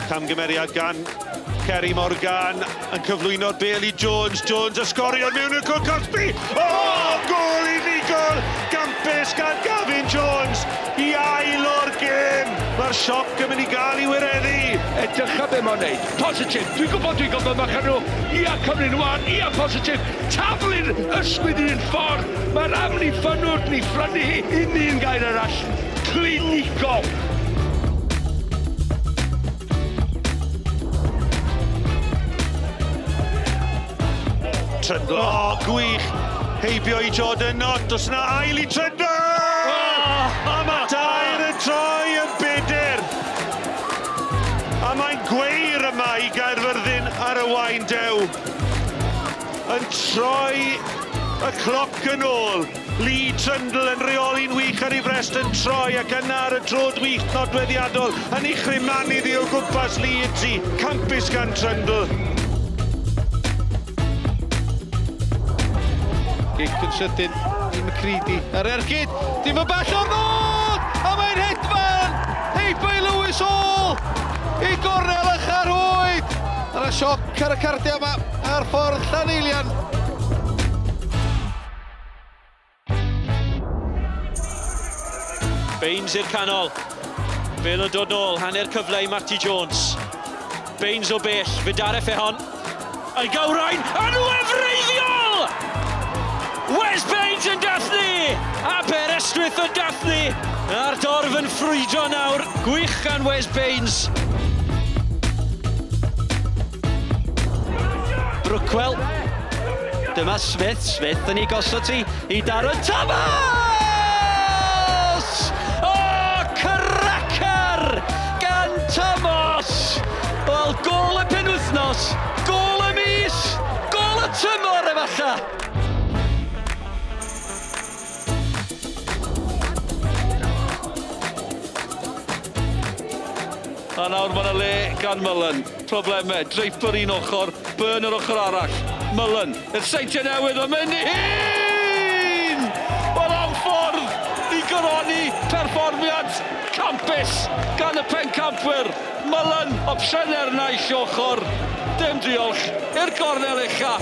Camgymeriad gan Kerry Morgan yn cyflwyno'r bel i Jones. Jones y sgorio mewn i'r cwrt cosbi. O, oh, gol unigol gampus gan Gavin Jones i ail o'r gêm. Mae'r sioc yn mynd i gael ei wireddu. Edrycha be mae'n neud. Positif. Dwi'n gwybod dwi'n gwybod mae nhw. Ia Cymru rwan. Ia positif. Taflu'r ysgwydd un ffordd. Mae'r amddiffynnwr ni ffrynu hi. Un un gair arall. Clinigol. Trundle. O, oh, gwych! Heibio i Jordan Knott. Os yna ail i Trundle! Oh, a mae dair yn troi yn bedyr. A mae'n gweir yma i Gaerfyrddin ar y wain dew. Yn troi y cloc yn ôl. Lee Trundle yn rheoli'n wych ar ei frest yn troi ac yna ar y trod wych nodweddiadol yn ei chrymanu ddi o gwmpas Lee Idzi. Campus gan Trundle. Gic yn sydyn i McCready. Ar ergyd, dim yn bell o'r nod! A mae'n hedfan! Heibio i Lewis Hall! I gornel y charwyd! Ar y sioc ar y cardiau yma ar ffordd Llaneilian. Baines i'r canol. Bale yn dod nôl, hanner cyfle i Matty Jones. Baines o bell, fe daref e hon. A'i gawrain yn wefreiddiol! Wes Baines yn dathlu! Aberystwyth yn dathlu! A'r dorf yn ffrwydro nawr. Gwych gan Wes Baines. Brookwell. Dyma Smith. Smith yn ei gosod ti i Darren Thomas! O, oh, cracker gan Thomas! Wel, gol y penwythnos, gol y mis, gol y tymor efallai! A nawr mae yna le gan Mullen. Problemau, Draper un ochr, Byrne yr ochr arall. Mullen, i'r seintiau newydd, yn mynd i hun! Wel, am ffordd i goroni perfformiad campus gan y pencampwyr. Mullen, opsiynau'r naill ochr. Dim diolch i'r gornel ucha.